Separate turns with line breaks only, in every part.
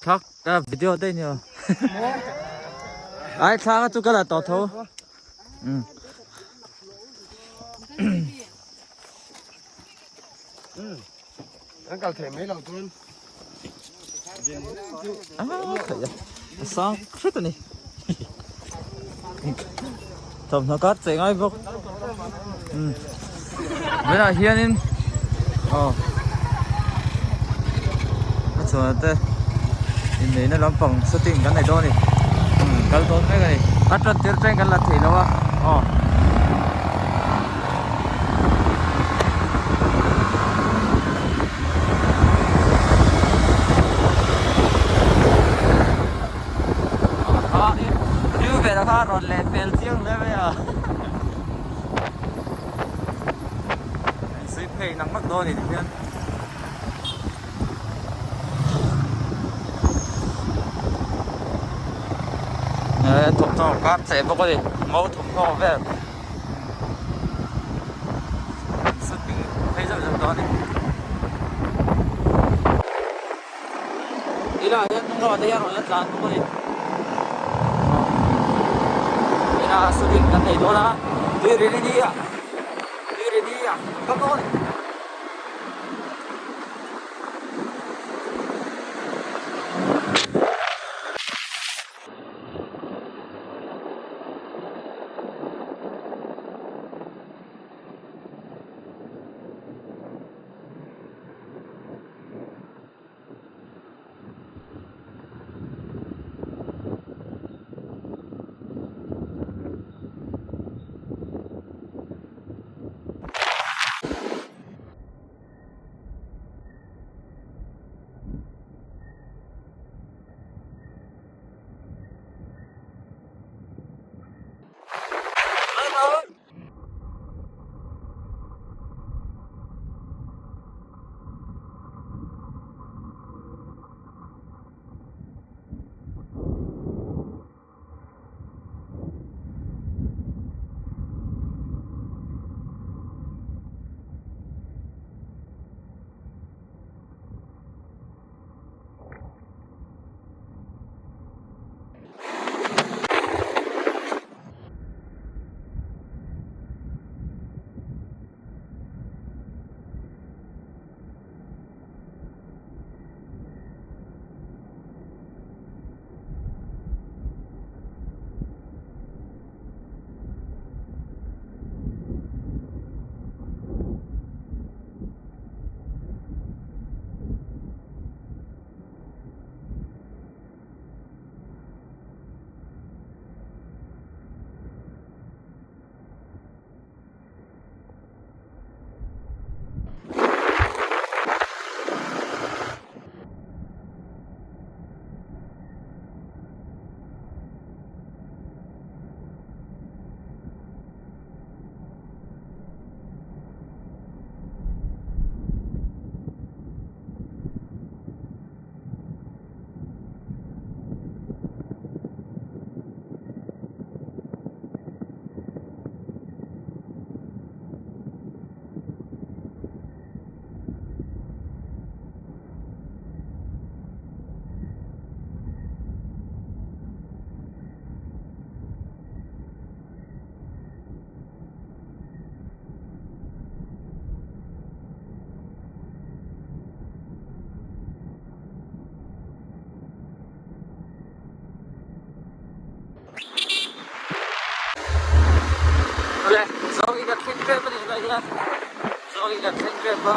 Thak ka video daih ni aw. Ai thla kha chu ka la tawh tho.
An kal thei mai lo chuan.
Ah, thei a. A sang hret a ni. Thawmhnaw kar chei ngai bawk. Tunah hianin aw a chhuah te inneihna lampang shooting kan nei dawn a ni kal dawn mek a ni a tan tir teng kan la thei lo a aw. Kha rawn leh fel chiang hle mai a. Sui phei nang nak dawn a ni hian. Eh thawmhnaw kar cheh bawk a ni mau thawmhnaw vel shooting phei zauh zauh dawn a ni. Tunah hian hnung lamah te hian rawn la tlan bawk a ni. Tunah shooting kan nei dawn a tui ri ni a tui ri ni a kan kal dawn a ni. Awle zawng in a thleng tep a nih lai hian zawng in a thleng tep a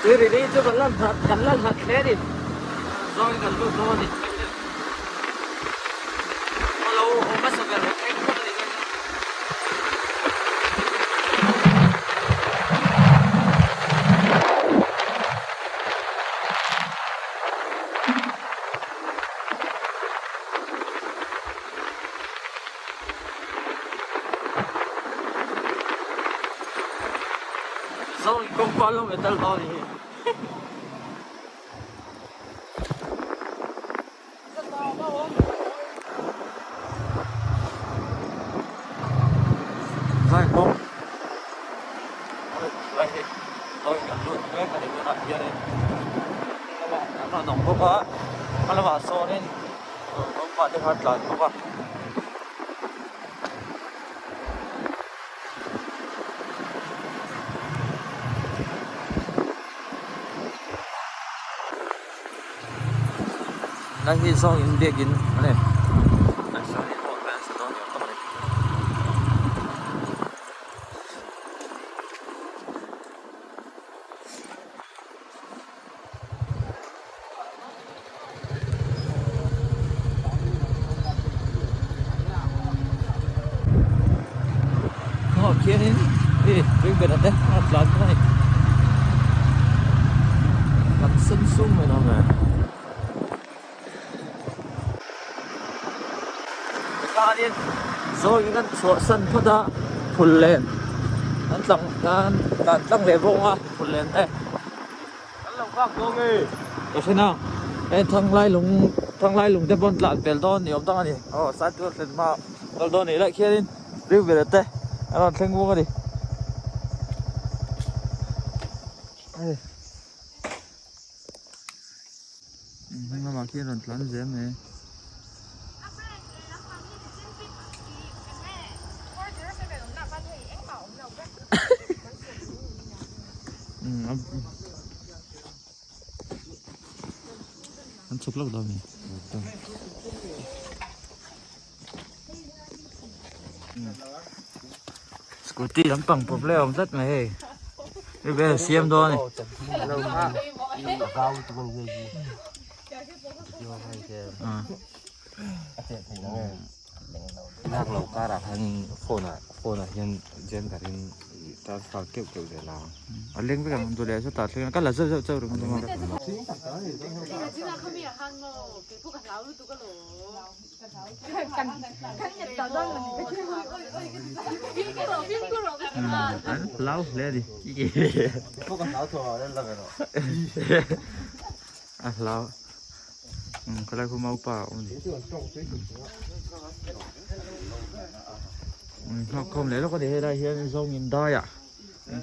tui ri ri chu kan la nghat kan la nghat hle a ni zawng in kan lut dawn a ni. Lo awm hmasa ber lo thleng phawt a nih lai hian. Zawng kawngka lo metal dawn hi. Zai kawng. Lai hi. Zawng kan lut mek a ni tunah hianin. rawn awm bawk a hma lamah sawnin naupang te kha an tlan bawk a. Lai hi zawng in biakin a ni a sawn in hall vel sa dawn ni awm tak a ni. Hnungah khianin hei ring ber te a tlan bawk a ni lam sen sum mai lo ve tikhanin zawngin an chhuahsan phawt a phul len an tlang an tlan tlang leh bawk ang a phul len te.
Kan lo nghak dawn e.
Ka hre na, hei thanglai lung thanglai lung te pawn tlan pel dawn ni awm tak a ni. Aw Saitual thlen hma kal dawn nih laih khianin River te a rawn thleng vung a ni. Hei hnung lamah khian rawn tlan zel mai. An chhuk lawk dawn a ni. Scooty lampang problem awm tlat mai hei. Hei vel siam dawn a ni.
Lak loh karah khan phone ah phone ah hian gender in transfer keuh keuh zel a.
A leng vek ang duh leh sawtah thleng a ka la zeuh zeuh chauh ringawt a. An hlau hle a ni. A hlau. Khalai khu maupa a awm a ni. Nghak khawm leh lawk a ni helai hian zawngin daiah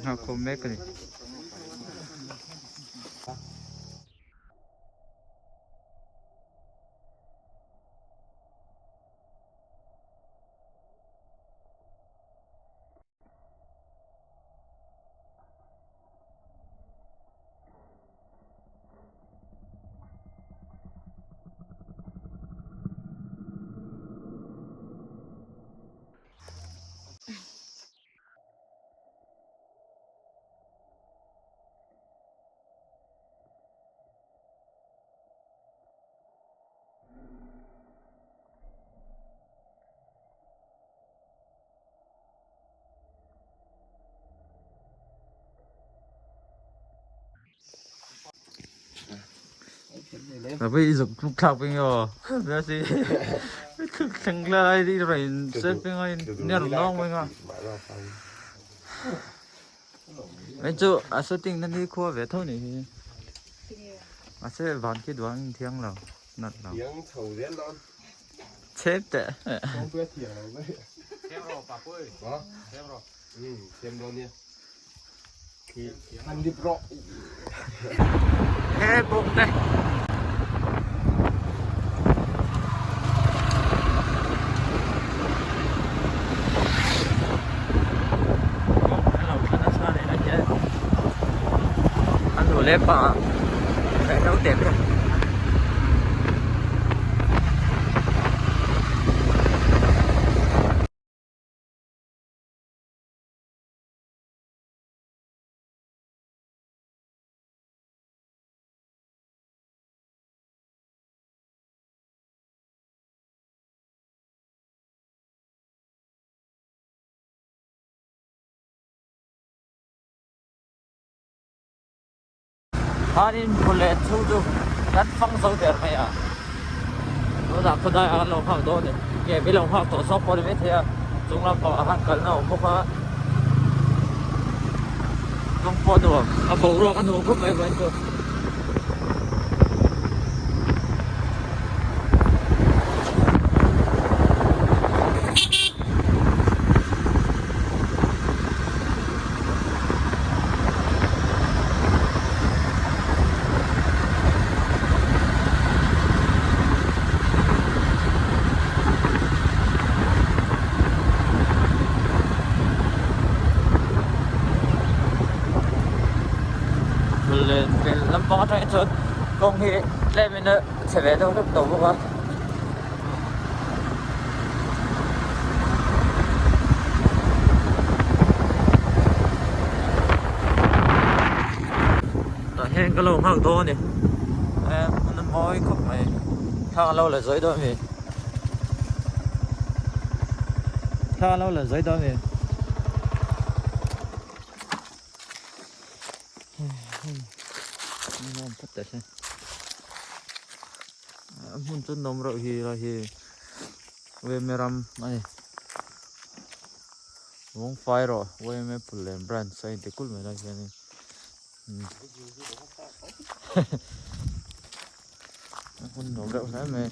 nghak khawm mek a ni. Tapi izuk tluk thlak ping yo. Biasi. Tluk thleng lai di rain set ping ai ner nong ping a. Mai chu a shooting na ni khua ve tho ni hi. A se van khi duang thiang lo nat lo.
Thiang chho zel dawn.
Chep teh.
Kawngpui a thiang lo mai. Siam rawh Papui. Siam rawh. Um siam dawn nia. Khi han dip rawh.
He bawk te. An nu leh pa leh naute te. Khanin phule chhung chu kan fang zo der mai a tunah khawdai ah kan lo nghak dawn a ni nge min lo nghak tawh zawk pawh a ni maithei a chung lampang ah khan kalna a awm bawk a kawng pawh a nuam a boruak a nuam khawp mai vawiin chu. lampang atang hi chuan kawng hi tlem in a chhe ve deuh hlek tawh bawk a. Tah hian ka lo nghak dawn a ni hmun a mawi khawp mai thla ka lo la zawi dawn a ni thla ka lo la zawi dawn a ni. A hmun chu nawm reuh hi lai hi Weme ram a ni Vawngfai rawh Weme Phullen branch a inti kulh mai lai hianin a hmun nuam reuh hle mai.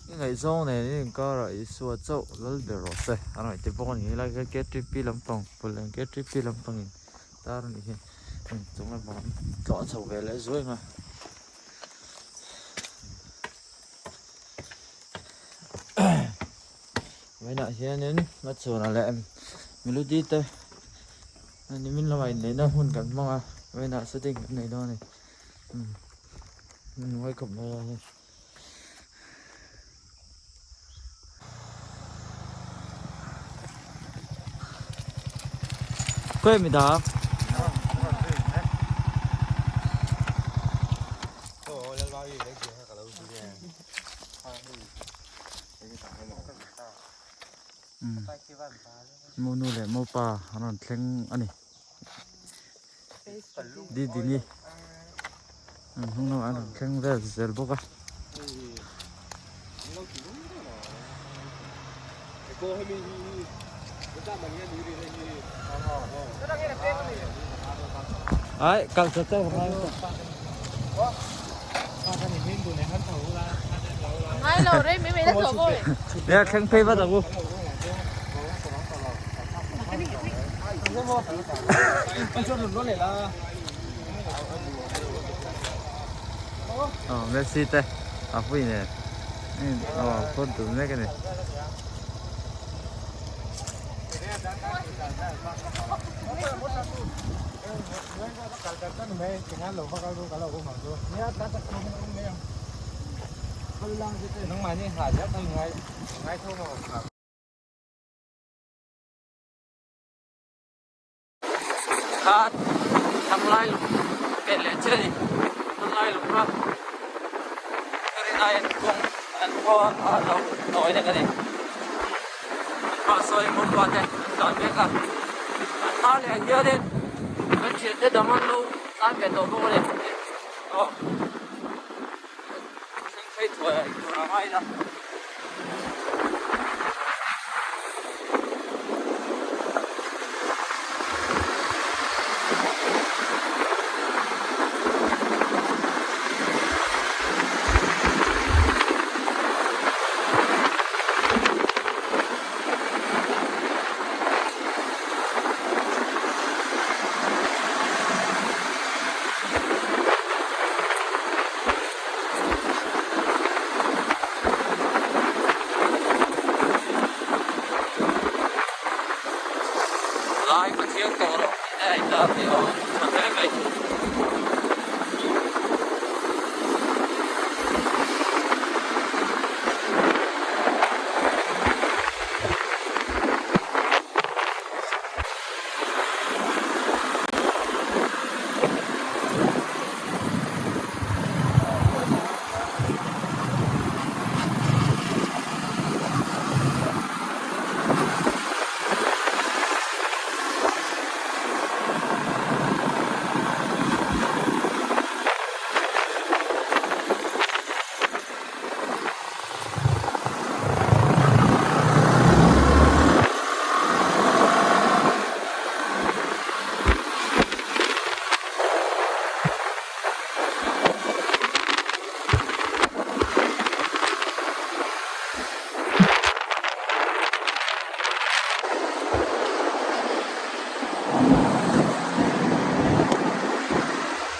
I ngaihzawng nen in inkarah Isua chauh lal ber rawh se a rawn ti bawk a ni. Helai hian KTP lampang pawlh KTP lampangin tar a nih hi chung lampang an tlawh chho ve leh zuai mai a. Vawiinah hianin hmachhuanah leh melody te nimin lamah inneihna hun kan hmang a vawiinah shooting kan nei dawn a ni. Hmun ngawi khawp mai a hei. Khawi mi dah? Monu leh mopa an rawn thleng a ni. Didini an hnung lamah an rawn thleng vel zel bawk a. Ai kal chho chauh ngai Nè thleng phei vat ang u. Aw Messi te a pui nen aw phone tum mek a ni. Kha thanglai lung pet leh chiah a ni thanglai lung kha ka rin aiin kawng an khaw a lo nawi nek a ni an hma sawi hmun pa te an tlan mek a an hma leh ah hianin kan thiante dang an lo tlan ve tawh bawk a ni aw thleng phei thuai a intur a ngai ila. Lai Pathian tawh rawh tih te a inlar tih a awm tha hle mai.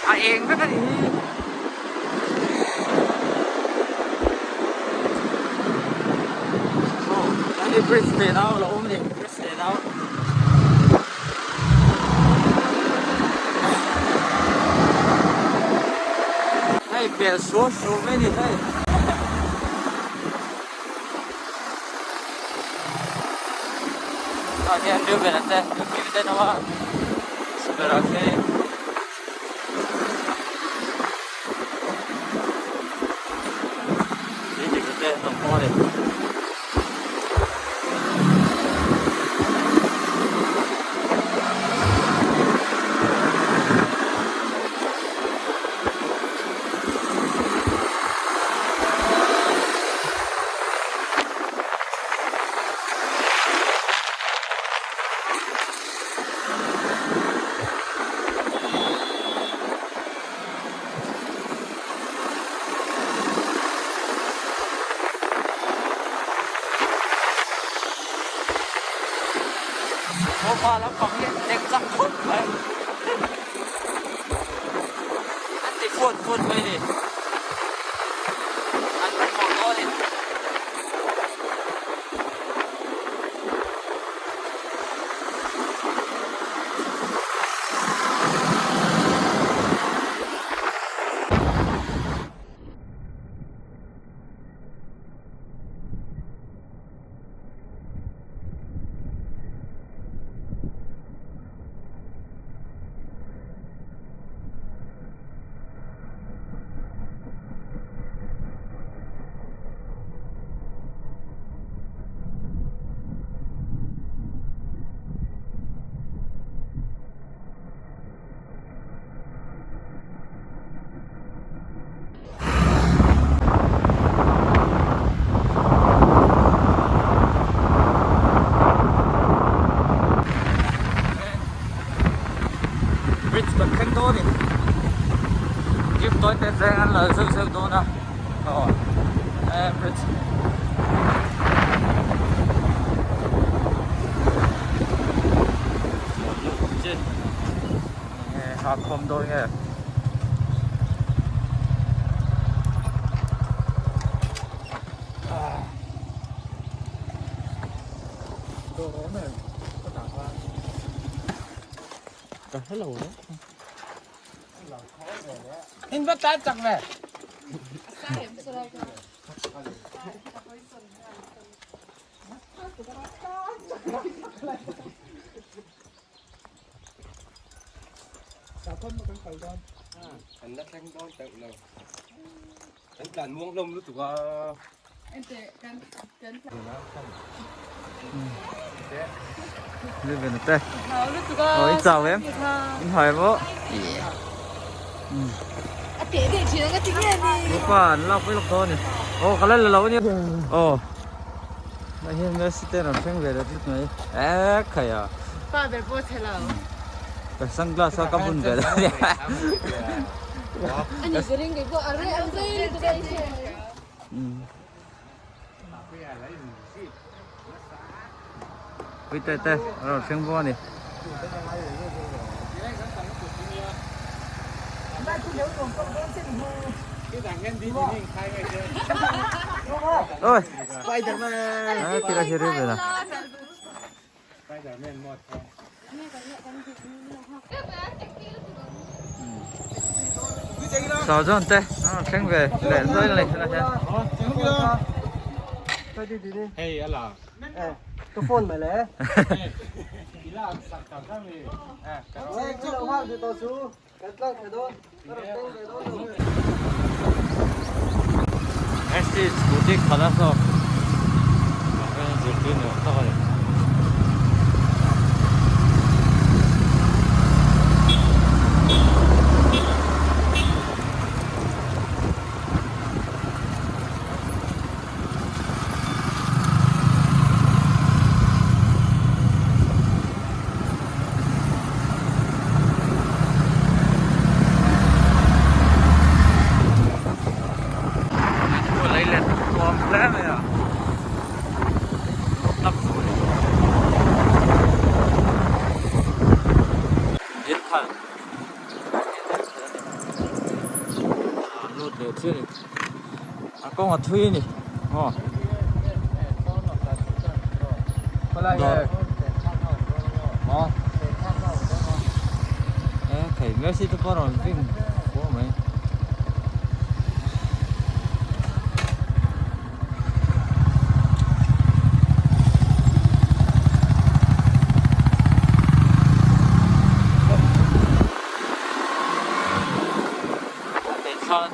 A eng vek a ni hi. Aw, hei bridge teh nau a lo awm. a ni bridge leh nau. Hei bel suau suau mai a ni hei. Tah hian Reuben-a te Kim te an awm a Saberah khian Dikna te an awm bawk a ni. Sofa lampang hi an tek chak khawp mai an ti fuat fuat mai a ni an hmanhmawh dawn a ni. Bridge kan thleng dawn a ni jeep tawi te tleng an la zeuh zeuh dawn a aw he bridge enge hak khawm dawn nge. Ka hello le. In va tan chak ve.
An la thleng dawn teuh lo. An tlan muang hlawm lutuk a.
Ôi chào em. Em hỏi bố. Lupa an lak pui lawk dawn a ni. Aw ka la la lo a nia. Aw. Hei hian Messi te rawn thleng ve leh tlat mai. Ek khai a.
Pa ber pawh chhe lo.
Ka sunglass a ka bun ve leh nia.
Ani ka ring kei pawh a reh ang zai lutuk a inchhe.
Pui te te a rawn thleng bawk a ni. Ôi Spiderman à, kira kira về nào Sao rồi te à, thleng ve leh zai leh la hian
Hei a la.
Ka phone mai le.
Messi scooty khalh a hlawk zirtir ni awm tak a ni. Lut leh chiah a ni a kawng a thui a ni aw Dawr maw e thei Messi te pawh a rawn vin kuau mai.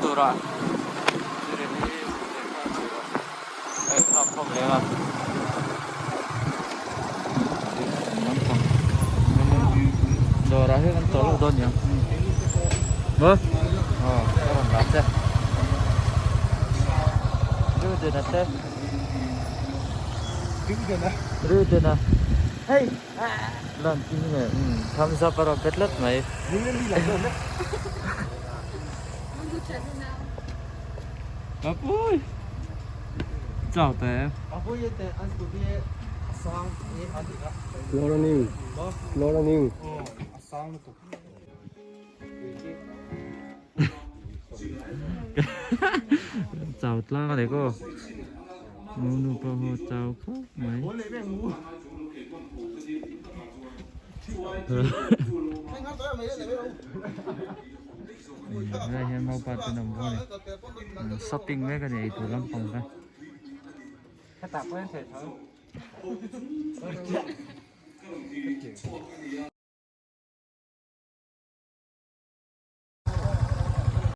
Turah dawrah hian an tawlh dawn niang maw aw ka rawn dah che Rudena te Rudena hei lan tin nge thumbs up a rawn pe tlat mai. Apui chau te.
Chloronin Chloronin
Chau tlang a ni ko. Nu pawh ho chau khawp mai. Helai hian naupa ten awm bawk a ni shopping mek a ni eitur lampang te.